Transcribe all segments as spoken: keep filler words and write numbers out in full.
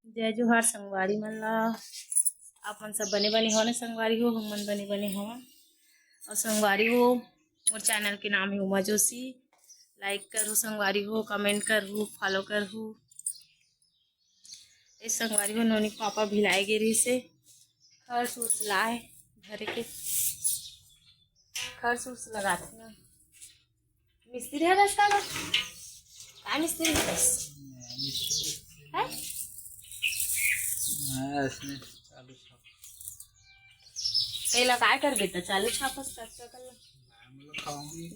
जय जोहार संगवारी मन ला। आप मन सब बने बने हो ना संगवारी हो, हम मन बने बने हवन। और संगवारी हो, मोर चैनल के नाम है उमा जोशी। लाइक करू संगवारी हो, कमेंट करू, फॉलो करू। ए संगवारी हो, नोनी के पापा भिलाए गे रहिस हे, खर्च उर्च लाए भरे के, खर्च उर्च लगाथे ना। मिस्त्री हरस का गा? का मिस्त्री हरस? हैं? हाँ, इसमें चालू छाप। एला काय करबे त? चालू छापस त अच्छा कर ला।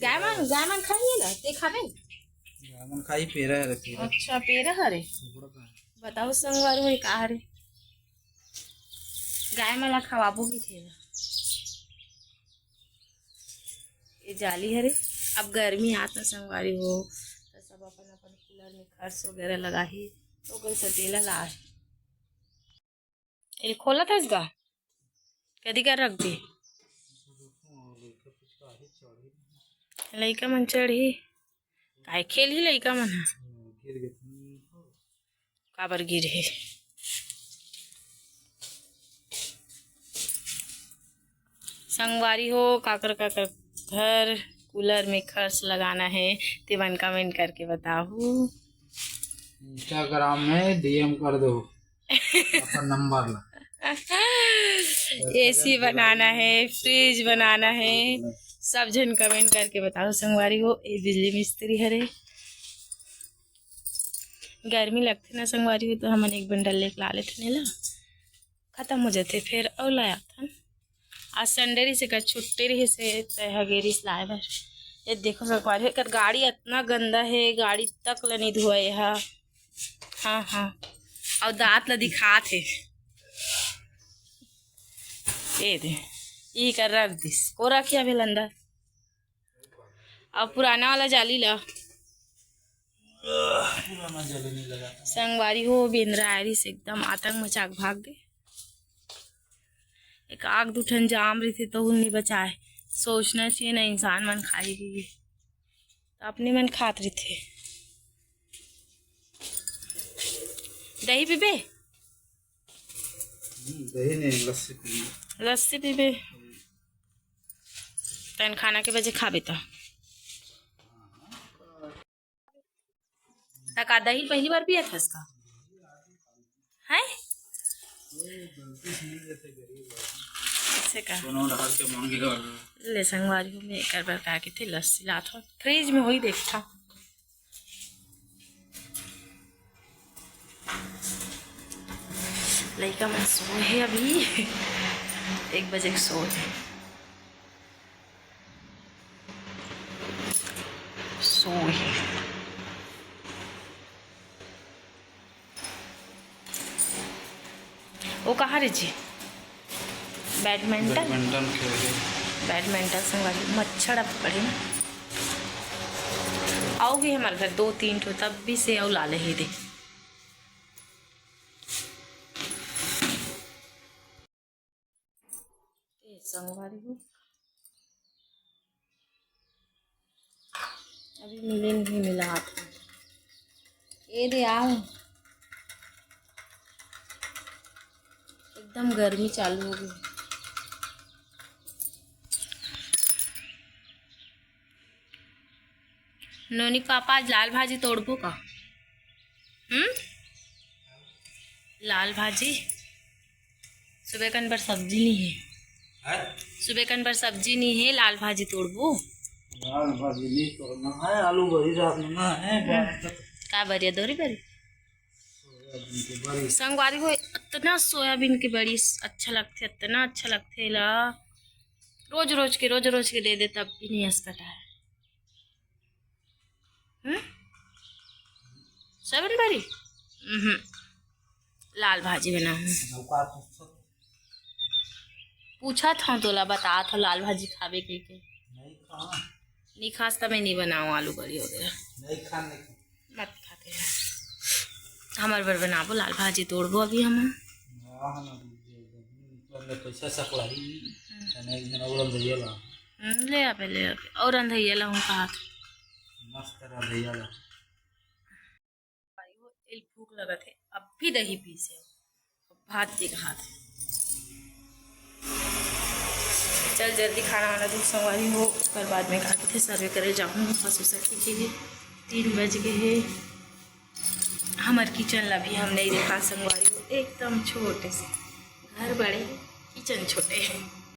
गाय मन, गाय मन खाही ला, ते खाबे? गाय मन खाही, पेरा हरे, पेरा। अच्छा, पेरा हरे। कुकड़ा का है। बताओ संगवारी हो, का हरे? गाय मन ला खवाबो कि थेला? ये जाली हरे। अब गर्मी आता संगवारी हो, त सब अपन अपन कूलर में खर्च वगैरह लगाही, तो ओकर से तेला ला। ये खोलत हस गा? कदी कर रख दी? लइका मन चढ़ी, काय खेलही लइका मन ह। काबर गिरही? संगवारी हो, काकर काकर घर कूलर में खर्च लगाना है, तेमन कमेंट करके बताहू। Instagram में डीएम कर दो अपन नंबर ला। एसी बनाना है, फ्रिज बनाना है, सब झन कमेंट करके बताओ संगवारी हो। ये बिजली मिस्त्री हरे, गर्मी लगथे ना संगवारी हो, तो हमन एक बंडल लेके ला लेथन एला, खत्म हो जाथे, फिर अउ ला आथन। आज संडे रहिस, एकर छुट्टी रहिस हे, त एहा गे रहिस लाए बर। ये देखो संगवारी, एकर गाड़ी अतना गंदा हे, गाड़ी तक ल नइ धोए एहा। हाँ, हाँ, अउ दांत ल दिखात हे। ये दे, ई कर रख दिस, कोरा किया भेल अंदर। अब पुराना वाला जाली ला। पुराना जाली नहीं लगा। संगवारी हो, बेंदरा आए रहिस, एकदम आतंक मचा के भाग गे। एक आग दू ठन जाम रहिथे, तो उन नहीं बचाए। सोचना चाहिए ना, इंसान मन खाही कि, तो अपने मन खात रहिथे। दही पीबे? हम्म, दही नहीं, लस्सी पीबे। लस्सी पीबे? तैं खाना के बजे खाबे त। त का दही पहली बार पियत हस का? हैं? ऐसे का? कोनो डहर के मांगे वाला। ले संगवारी हो, मैं एकर बर का कथे लस्सी लात हो, फ्रिज में होई देखता। लइका मन सोए हे अभी, एक बजे के सोए हे। सोए हे। वो कहाँ रे जी? बैडमिंटन? बैडमिंटन खेल रहे। बैडमिंटन संगवारी, मच्छर अब पड़े ना। अउ गे हमर घर दो तीन ठो, तब भी से अउ लाले हे दे। ए संगवारी हो, अभी मिले नहीं मिला हाथ में। ए दे आओ, एकदम गर्मी चालू हो गई। नोनी पापा आज लाल भाजी तोड़बो का? हम्म, लाल भाजी। सुबह कन बर सब्जी नहीं है। हैं? सुबह कन बर सब्जी नहीं है, लाल भाजी तोड़बो। लाल भाजी नहीं तोड़ना है, आलू बरी डालना है। हम्म। का बरी है? दोरी बरी? सोयाबीन के बरी। संगवारी हो, इतना सोयाबीन के बरी अच्छा लगथे, इतना अच्छा लगथे ला। रोज रोज के, रोज रोज के दे दे, तब भी नहीं हंस कटा है। हम्म? सोयाबीन बरी? हम्म। लाल भाजी बनाहूँ। पूछत हूँ तोला, बतात हूँ लाल भाजी खाबे के, के? नहीं खास त मैं नहीं बनाऊँ आलू बरी वगैरह। नहीं खा, नहीं खा। मत खाते हैं। हमर बर बनाबो लाल भाजी, तोड़बो अभी हम। वाह ना, पैसा सकलाही। हम्म। एक जन और अंधैया ला। हम्म, ले आबे, ले आबे। और अंधैया ला हूँ कहा। मस्त रंधैया ला। भाई हो, एल भूख लगत हे, अभी दही पीसे हो, भात के हाथ। चल जल्दी खाना वाना धूप संगवारी हो, ओकर बाद में का कथे सर्वे करे जाहूँ। हसुसा के हे, तीन बज गए हे। हमर किचन ला भी हम नहीं देखा संगवारी हो, एकदम छोटे से घर बड़े, किचन छोटे।